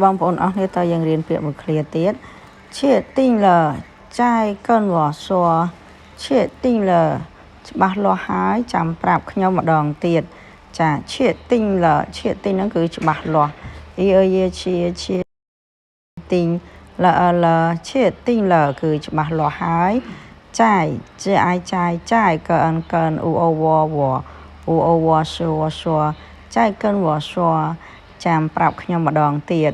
បងប្អូនអស់គ្នាតើយើងរៀនពាក្យមួយឃ្លាទៀត确定了再跟我说确定了ច្បាស់លាស់ហើយចាំប្រាប់ខ្ញុំម្ដងទៀតចា确定了确定ហ្នឹងគឺច្បាស់លាស់អ៊ីអើយជាជា定了了确定了គឺច្បាស់លាស់ហើយ再 J I 再再跟跟 O O វវ O O វ说说再跟我说ចាំប្រាប់ខ្ញុំម្ដងទៀត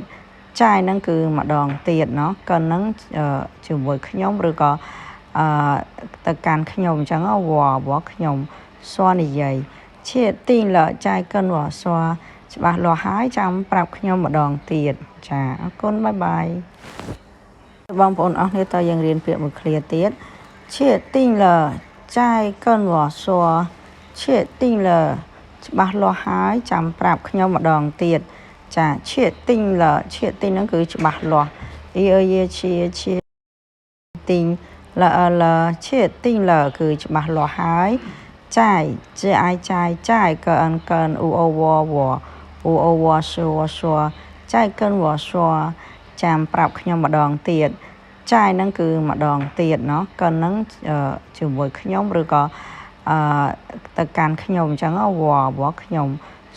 再ហ្នឹងគឺម្ដងទៀតណោះ跟ហ្នឹងជាមួយខ្ញុំឬក៏អឺទៅកាន់ខ្ញុំអញ្ចឹងវវខ្ញុំ说និយាយ确定了再跟我说ច្បាស់លាស់ហើយចាំប្រាប់ខ្ញុំម្ដងទៀតចាអរគុណ bye bye បងប្អូនអស់គ្នាតើយើងរៀនពាក្យមួយឃ្លាទៀត确定了再跟我说确定了ច្បាស់លាស់ហើយចាំប្រាប់ខ្ញុំម្ដងទៀតចា确定了确定ហ្នឹងគឺច្បាស់លាស់អ៊ីអើយជាជា定了了确定了គឺច្បាស់លាស់ហើយ再 J I 再再跟跟 O O វវ O O វ说说再跟我说ចាំប្រាប់ខ្ញុំម្ដងទៀត再ហ្នឹងគឺម្ដងទៀតណោះ跟ហ្នឹងជាមួយខ្ញុំឬក៏អឺទៅកាន់ខ្ញុំអញ្ចឹងវវខ្ញុំ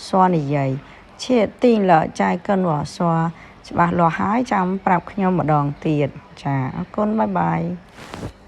说និយាយ确定了再跟我说ច្បាស់លាស់ហើយចាំប្រាប់ខ្ញុំម្ដងទៀតចាអរគុណ bye bye.